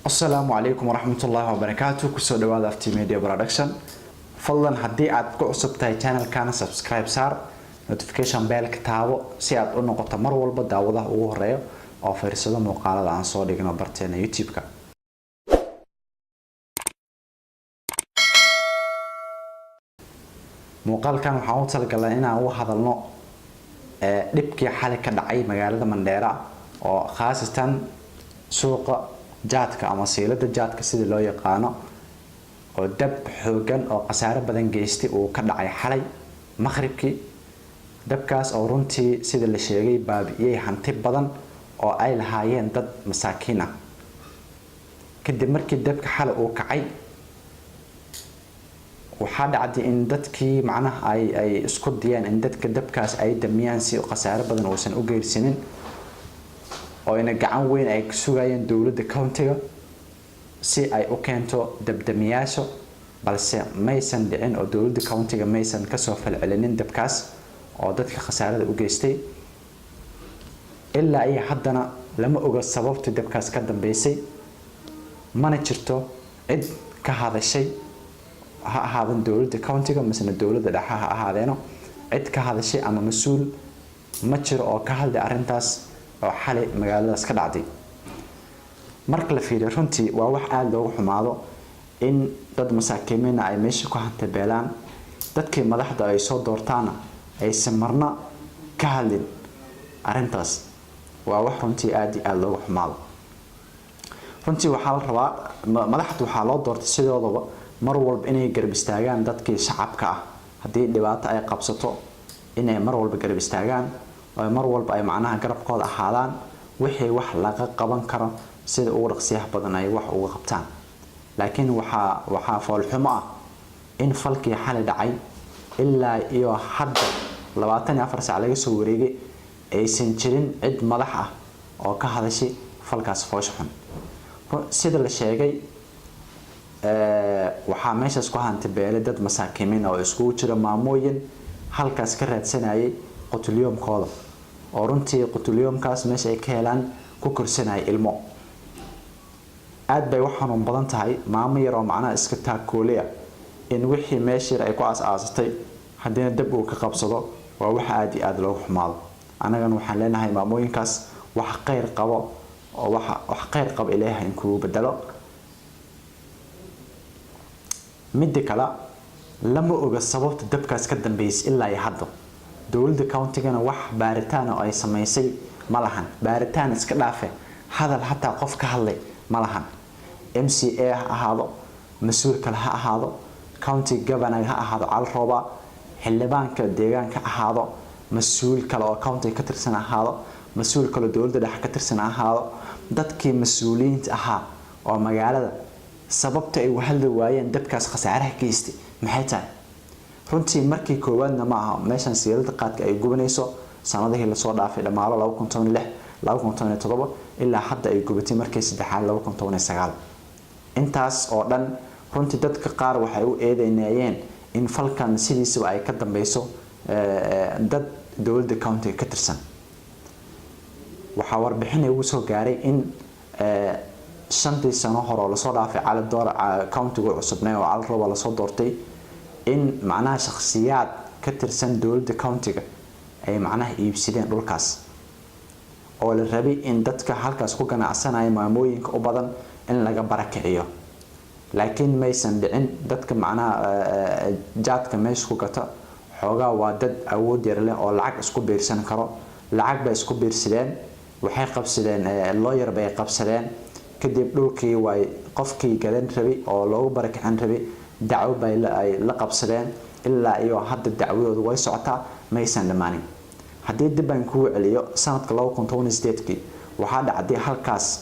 Asalaamu calaykum waraxmatullaahi wabarakaatu. Kusoo dhawaada Afti Media Production. Fadlan haddii aad ku cusub tahay channelkana, subscribe saar, notification bellka taabo si aad u noqoto mar walba daawadaha ugu horeeya oo fiirsado muuqaalada aan soo dhigno barteena YouTube-ka. Muuqaalkan waxaan u talagalnay inaan uga hadalno dhibkii xalay ka dhacay magaalada Mandheera, oo khaasatan suuqa jaadka ama siilada jaadka sida loo yaqaano, oo dab xoogan oo khasaare badan geystay uu ka dhacay xalay maqribkii. Dabkaas oo runtii, sida la sheegay, baabi'iyey hanti badan oo ay lahaayeen dad masaakiin ah. Kadib markii dabka xalay uu kacay, waxaa dhacday in dadkii macnaha ay isku dayeen in dadka dabkaas ay damiyaan si khasaare badan uusan u geyrsanin, oo ina gacan weyn ay sugayeen dowladda countiga si ay u keento dabdamiyaasha, balse maysan dhicin oo dowladda countiga maysan kasoo falcelinin dabkaas oo dadka khasaarada u geystay. Ilaa iyo haddana lama oga sababta dabkaas ka dambeysay, mana jirto cid ka hadashay, ha ahaadan dowladda countiga misena dowladda dhexe ha ahaadeeno, cid ka hadashay ama mas-uul ma jiro oo ka hadlay arrintaas oo xalay magaaladaas ka dhacday. Marka la fiiriyo, runtii waa wax aada loogu xumaado in dad masaakiimiina ay meesha ku hantabeelaan, dadkii madaxda ay soo doortaana aysan marna ka hadlin arrintaas. Waa wax runtii aada iyo aada loogu xumaado. Runtii waxaa la rabaa, madaxda waxaa loo doortay sidoodaba mar walba inay garab istaagaan dadkii shacabka ah. Haddii dhibaato ay qabsato, inay mar walba garab istaagaan oo mar walba ay macnaha garabkooda ahaadaan, wixii wax laga qaban karo sida ugu dhaqsiyaha badan ay wax uga qabtaan. Laakiin waxaa foolxumo ah in falkii xalay dhacay ilaa iyo hadda 24 saac laga soo wareegay aysan jirin cid madax ah oo ka hadashay falkaas foosha xun. Sida la sheegay, waxaa meeshaas ku hanti beelay dad masaakiimiin oo iskugu jira maamooyin halkaas ka raadsanayay qutulyoomkooda, oo runtii qutulyoomkaas meesha ay ka helaan ku korsanayay ilmo. Aad bay u xanuun badan tahay maamo yar oo macnaha iska taakooliya in wixii meesha yar ay ku aas-aasatay haddiina dab uu ka qabsado. Waa wax aada iyo aada loogu xumaado. Annagana waxaan leenahay maamooyinkaas wax kheyr qabo oo wax kheyr qabo Ilaahay in kugu bedelo. Midda kale, lama oga sababta dabkaas ka dambeysay ilaa iyo hadda. Dowladda countigana wax baaritaan oo ay samaysay ma lahan. Baaritaan iska dhaafe, hadal hataa qof ka hadlay ma lahan. MCA ha ahaado, mas-uul kale ha ahaado, county governor ha ahaado Cali Rooba, xildhibaanka deegaanka ahaado, mas-uul kale oo county ka tirsan ahaado, mas-uul kale dowladda dhexe ka tirsan ahaado, dadkii mas-uuliyiinta ahaa oo magaalada sababta ay u hadli waayeen dabkaas khasaaraha geystay maxay tahay? Runtii markii koowaadna ma aha meeshan siilada qaadka ay gubanayso. Sanadihii lasoo dhaafay dhammaalo 2016, 2017, ilaa hadda ay gubatay markii saddexaad 2019. Intaas oo dhan runtii dadka qaar waxay u eedeynayeen in falkan sidiisaba ay ka dambeyso dad dowladda countiga ka tirsan. Waxaa warbixin ugu soo gaaray in 5-tii sano hore oo lasoo dhaafay, Cali Door countigu cusubnay oo Cali Rooba lasoo doortay, in macnaha shakhsiyaad ka tirsan dowladda countiga ay macnaha iibsadeen dhulkaas, oo la rabay in dadka halkaas ku ganacsanaya, maamooyinka u badan, in laga barakiciyo, laakiin maysan dhicin. Dadka macnaha jaadka meesha ku gata xoogaa waa dad awood yar leh oo lacag isku biirsan karo. Lacag bay isku biirsadeen, waxay qabsadeen lawyer bay qabsadeen. Kadib dhulkii way qofkii gadan rabay oo loogu barakicin rabay dacwo bay ay la qabsadeen. Ilaa iyo hadda dacwadoodu way socotaa, maysan dhammaanin. Haddii dib aan kugu celiyo, sanadka 2018-kii waxaa dhacday halkaas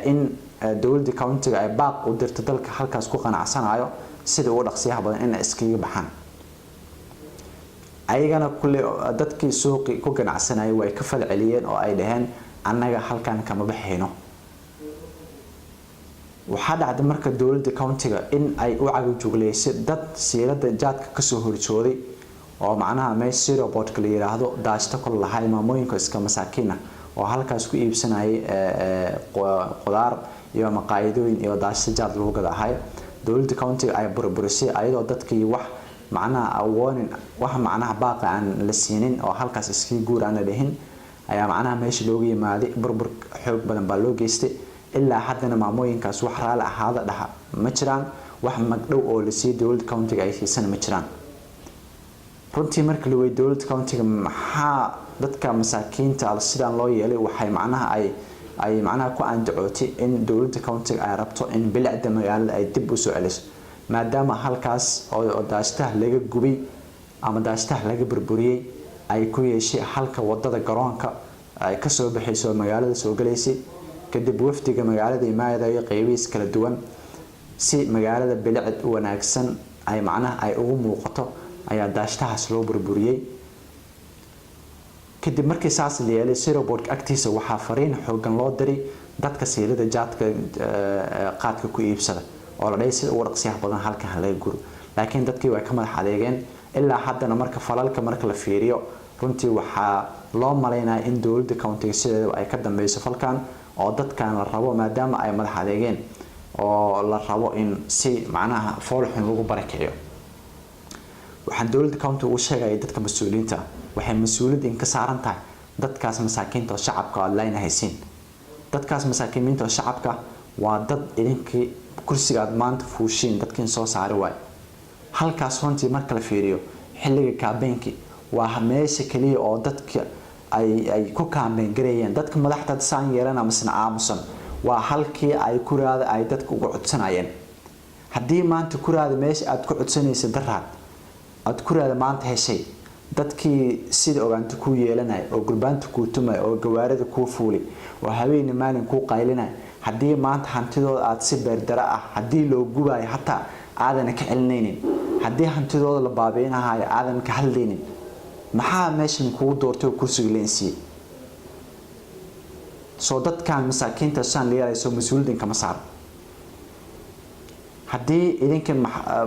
in dowladda countiga ay baaq u dirto dalka halkaas ku qanacsanayo sida ugu dhaqsiyaha badan inay iskaga baxaan. Ayagana kulle dadkii suuqi ku ganacsanayay way ka falceliyeen oo ay dhaheen, "Annaga halkan kama baxayno." Waxaa dhacday marka dowladda countiga in ay u cagajugleysay dad siilada jaadka kasoo horjooday, oo macnaha meesha sirobodka la yiraahdo daashto kol lahay, maamooyinka iska masaakiin ah. oo halkaas ku iibsanayay qudaar iyo maqaayadooyin iyo daashta jaad lagu gada ahay. Dowladda countiga ay burburisay ayadoo dadkii wax macnaha warning, wax macnaha baaqa aan la siinin oo halkaas iskaga guur aan la dhihin, ayaa macnaha meesha looga yimaaday. Burbur xoog badan baa loo geystay. Ilaa haddana maamooyinkaas wax raali ahaada dhaha ma jiraan, wax magdhow oo la siiyey dowladda countiga ay siisana ma jiraan. Runtii marka la wey dowladda countiga maxaa dadka masaakiinta sidaan loo yeelay, waxay macnaha ay macnaha ku andacootay in dowladda countiga ay rabto in bilicda magaalada ay dib usoo celiso, maadaama halkaas oo daashtaha laga gubay ama daashtaha laga burburiyey ay ku yeeshay halka wadada garoonka ay kasoo baxayso, magaalada soo galaysay. Kadib wafdiga magaalada imaadayo qeybihiis kala duwan, si magaalada bilicd wanaagsan ay macnaha ay ugu muuqato, ayaa daashtahaas loo burburiyey. Kadib markii saas la yeelay, Cereal Board agtiisa waxaa fariin xoogan loo diray dadka siilada jaadka qaadka ku iibsada, oo la dhahay sida ugu dhaqsiyaha badan halkan laga guro. Laakiin dadkii way ka madax adeegeen. Ilaa haddana marka falalka marka la fiiriyo, runtii waxaa loo malaynaya in dowladda countiga sideedaba ay ka dambeyso falkan, oo dadkan la rabo, maadaama ay madax adeegeen, oo la rabo in si macnaha foolxun lagu barakiciyo. Waxaan dowladda county ugu sheegaya, dadka mas-uuliyiinta, waxay mas-uuliyadda in ka saaran tahay dadkaas masaakiinta oo shacabka aad layna haysiin. Dadkaas masaakiimiinta oo shacabka waa dad idinkii kursiga aad maanta fuushiin dadkiin soo saari waayo. Halkaas runtii marka la fiiriyo, xilliga campaign-ki waa meesha kaliya oo dadka ay ku campaign gareeyeen. Dadka madaxda saan yeelana masna aamusan, waa halkii ay kuraada ay dadka uga codsanayeen. Haddii maanta kuraada meesha aad ku codsanaysa daraad aad kuraada maanta heshay, dadkii sida ogaanta kuu yeelanaya oo gurbaanta kuu tumaya oo gawaarida kuu fuulay oo habeeni maalin kuu qaylinaya, haddii maanta hantidooda aad si beerdara ah haddii loo gubayo hataa aadan ka celinaynin, haddii hantidooda la baabiinahayo aadan ka hadlaynin, maxaa meeshan kugu doortay oo kursiga leen siiyey? Soo dadkan masaakiinta saan la yeelayso mas-uuliyadin kama saaro. Haddii idinka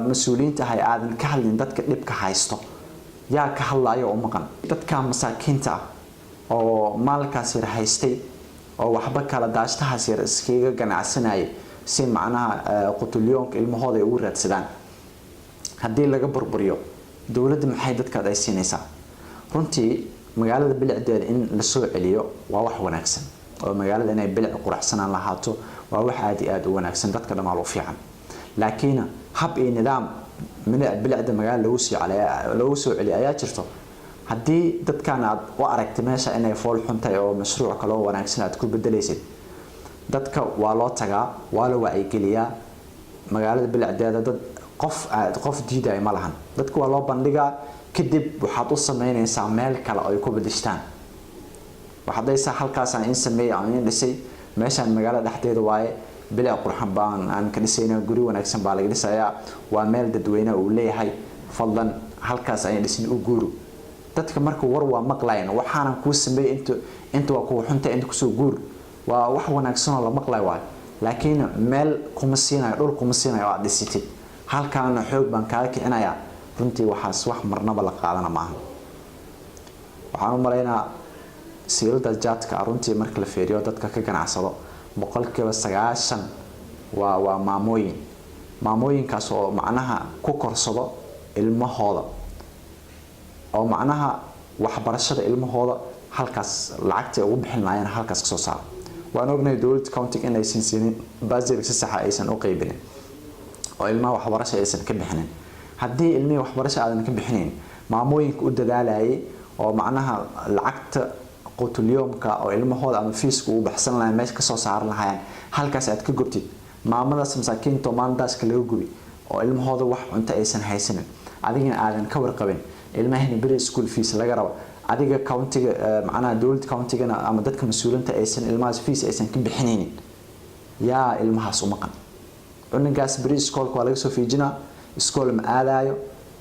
mas-uuliyiinta ahay aadan ka hadlin dadka dhibka haysto, yaa ka hadlayo oo maqan? Dadka masaakiinta ah oo maalkaas yar haystay oo waxba kala daashtahaas yar iskaga ganacsanayay si macnaha qutulyoonka ilmahooda ay ugu raadsadaan, haddii laga burburiyo, dowladda maxay dadkaad ay siinaysaa? Runtii magaalada bilicdeeda in lasoo celiyo waa wax wanaagsan, oo magaalada inay bilic quraxsanaan lahaato waa wax aada iyo aada u wanaagsan, dadka dhammaal u fiican. Laakiin hab iyo nidaam bilicda magaalada loogu soo celiyo ayaa jirto. Haddii dadkan aad u aragtay meesha inay fool xuntahay oo mashruuc kaloo wanaagsan aad ku bedelaysid, dadka waa loo tagaa, waa la wacyigeliyaa. Magaalada bilicdeeda dad qof aad qof diidaya ma lahan. Dadka waa loo bandhigaa, kadib waxaad u sameynaysaa meel kale oo ay ku bedeshtaan. Waxaad dhahaysaa, halkaasaan in sameeyay aan in dhisay, meeshaan magaalada dhexdeeda waaye, bilic qurxan baan aan ka dhisayna, guri wanaagsan baa laga dhisayaa, waa meel dadweyne uu leeyahay, fadlan halkaas ayaan dhisin, u guuru. Dadka marka war waa maqlayan. Waxaanan kuu sameeyay inta inta waa kuwa xunta, inta kusoo guur, waa wax wanaagsan oo la maqlay waayo. Laakiin meel kuma siinayo, dhul kuma siinayo oo aad dhisatid, halkaana xoog baan kaaga kicinayaa. Runtii waxaas wax marnaba la qaadana maaha. Waxaan u malaynaa siilada jaadka, runtii marka la fiiriyo, dadka ka ganacsado 90% waa maamooyin, maamooyinkaas oo macnaha ku korsado ilmahooda, oo macnaha waxbarashada ilmahooda halkaas lacagta ugu bixin lahaayeen halkaas kasoo saaro. Waan ognahay dowladda county inaysan siinin bursary, si saxa aysan u qaybinin oo ilmaha waxbarasho aysan ka bixinin. Haddii ilmihii waxbarasho aadan ka bixinayn, maamooyinka u dadaalayay oo macnaha lacagta qutulyoomka oo ilmahooda ama fiiska ugu baxsan lahayn meesha kasoo saaran lahaayeen, halkaas aad ka gubtid, maamadaas masaakiinta oo maalintaas laga gubi oo ilmahooda wax cunto aysan haysanin, adigana aadan ka warqabin, ilmahina beri school fees laga rabo, adiga countiga, macnaha dowladda countigana ama dadka mas-uuliinta aysan ilmahaas fees aysan ka bixinaynin, yaa ilmahaas u maqan? Cunugaas beri iskoolka waa laga soo fiijinaa, iskool ma aadaayo,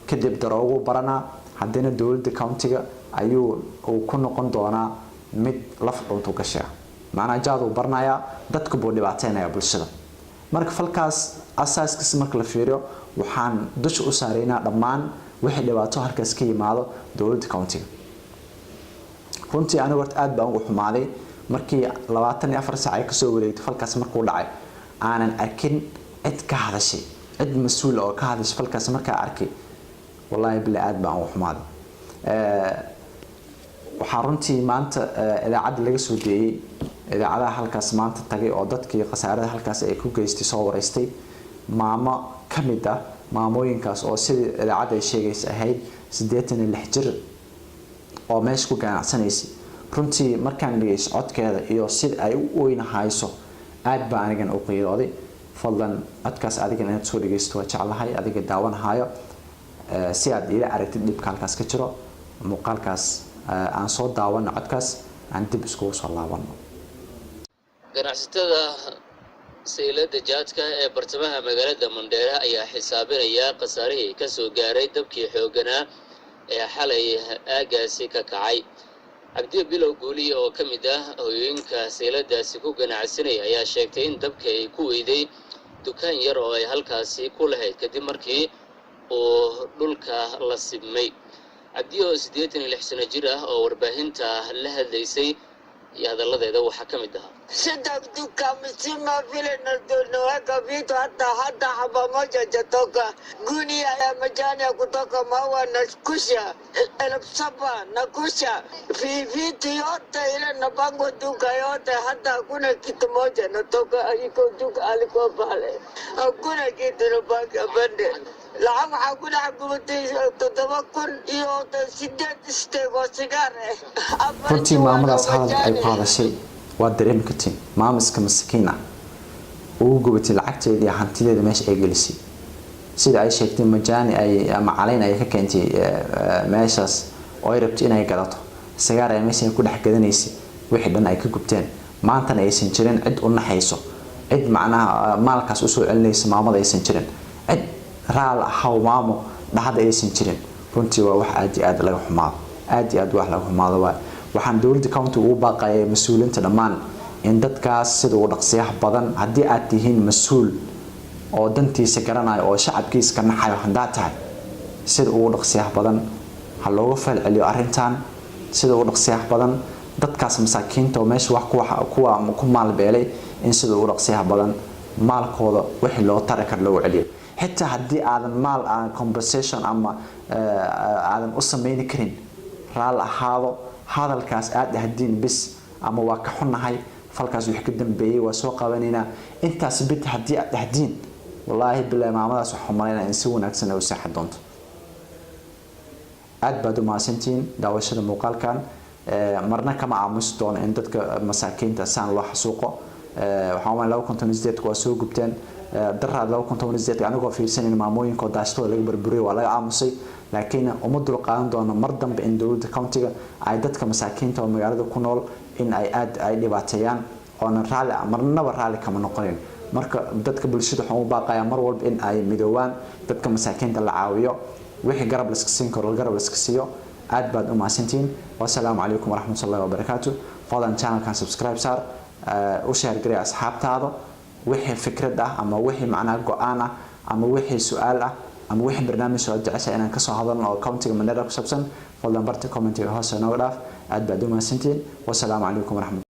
kadib daroogu baranaa, haddana dowladda countiga ayuu uu ku noqon doonaa mid laf dhuntu gashaa, macnaha jaad uu baranayaa, dadku buu dhibaateynayaa bulshada. Marka falkaas asaaskiisa marka la fiiriyo, waxaan dusha u saaraynaa dhammaan wixii dhibaato halkaas ka yimaado dowladda countiga. Runtii anigu horta aad baan ugu xumaaday. Markii 24 saac ay kasoo wareegtay falkaas markuu dhacay, aanan arkin cid ka hadashay, cid mas-uul oo ka hadashay falkaas markaa arkay, wallaahi bila aad baan ugu xumaaday. Waxaa runtii maanta idaacadda laga soo deeyey, idaacadaha halkaas maanta tagay oo dadkii khasaarada halkaas ay ku geystay soo wareystay, maamo ka mid ah maamooyinkaas oo sidii idaacadda ay sheegaysa ahayd 86 jir oo meesha ku ganacsanaysay. Runtii markaan dhegeysto codkeeda iyo sida ay u oynahayso, aad baa anigan u qiirooday. Fadlan codkaas adigan inaad soo dhegeysto waa jeclahay, adiga daawanahayo, si aad ila aragtid dhibka halkaas ka jiro. Muuqaalkaas aan soo daawano, codkaas aan dib iskugu soo laabano. Ganacsatada saylada jaadka ee bartamaha magaalada Mandheera ayaa xisaabinaya khasaarihii ka soo gaaray dabkii xoogganaa ee xalay aagaasi ka kacay. Cabdiyo Bilow Guuliya oo ka mid ah hoyooyinka sayladaasi ku ganacsanaya ayaa sheegtay in dabka ay ku weyday dukaan yar oo ay halkaasi ku lahayd kadib markii uu dhulka la sibmay. Cabdiyo oo 86 sano jir ah oo warbaahinta la hadlaysay iyo hadalladeeda waxaa ka mid ahaa: Shida duka mzima vile naweka vitu, hata haba moja hajatoka. Gunia ya majani ya kutoka maua na kusha 7,000 na kusha vitu yote ile napango duka yote, hata hakuna kitu moja natoka. Iko duka alikuwa pale, hakuna kitu nabaki abande. Lacag waxaa ku dhex gubatay 7008 isteeg oo sigaar ah. Runtii maamadaas hadalka ay ku hadashay waa dareemi kartiin. Maama iska masakiin ah ugu gubatay lacagteeda iyo hantideeda meesha ay gelisay. Sida ay sheegtay, majaani ay ama caleyn ay ka keentay meeshaas oo ay rabtay inay gadato, sigaar ay meesha ku dhex gadanaysay, wixii dhan ay ka gubteen. Maantana aysan jirin cid u naxayso, cid macnaha maalkaas usoo celinaysa maamada aysan jirin, cid raal ahaw maamo dhahda aysan jirin. Runtii waa wax aad iyo aad laga xumaado, aad iyo aad wax laga xumaado waay. Waxaan dowladda county ugu baaqaya, mas-uuliyiinta dhammaan, in dadkaas sida ugu dhaqsiyaha badan, haddii aad tihiin mas-uul oo dantiisa garanayo oo shacabkiisa ka naxayo haddaad tahay, sida ugu dhaqsiyaha badan ha looga falceliyo arrintan. Sida ugu dhaqsiyaha badan dadkaas masaakiinta oo meesha wax kuwa ku maalbeelay in sida ugu dhaqsiyaha badan maalkooda wixii loo tari karo loogu celiyo. Xitaa haddii aadan maal aan compensation ama aadan u sameyni karin, raal ahaado hadalkaas aad dhahdiin bis, ama waa ka xunnahay falkaas, wixii ka dambeeyey waa soo qabanaynaa, intaas bit haddii aad dhahdiin, wallaahi bilahi maamadaas waxaan malaynaya in si wanaagsan ay u seexan doonto. Aad baad u mahadsantihiin daawashada muuqaalkan. Marna kama aamusi doono in dadka masaakiinta saan loo xasuuqo. Waxaan umaleyn 2018-ka waa soo gubteen. Daraad 2018-ka anigoo fiirsanayn maamooyinka oo daashtooda laga burburiyo waa laga aamusay, laakiin uma dulqaadan doono mar dambe in dowladda countiga ay dadka masaakiinta oo magaalada ku nool in ay aad ay dhibaateeyaan oonan raalli, marnaba raalli kama noqonin. Marka dadka bulshada waxaan u baaqayaa mar walba in ay midoobaan, dadka masaakiinta la caawiyo, wixii garab la iska siin karo garab la iska siiyo. Aad baad u mahadsantihiin. Wasalaamu calaykum waraxmatullahi wabarakaatu. Fadlan channelkan subscribe saar, u share garee asxaabtaada. Wixii fikrad ah ama wixii macnaha go-aan ah ama wixii su-aal ah ama wixii barnaamij oo jeceshahay inaan kasoo hadalno oo countiga Mandera ku saabsan, fadlan barta commentiga hoose nooga dhaaf. Aad baad u mahadsantihiin. Wasalaamu calaykum waraxmat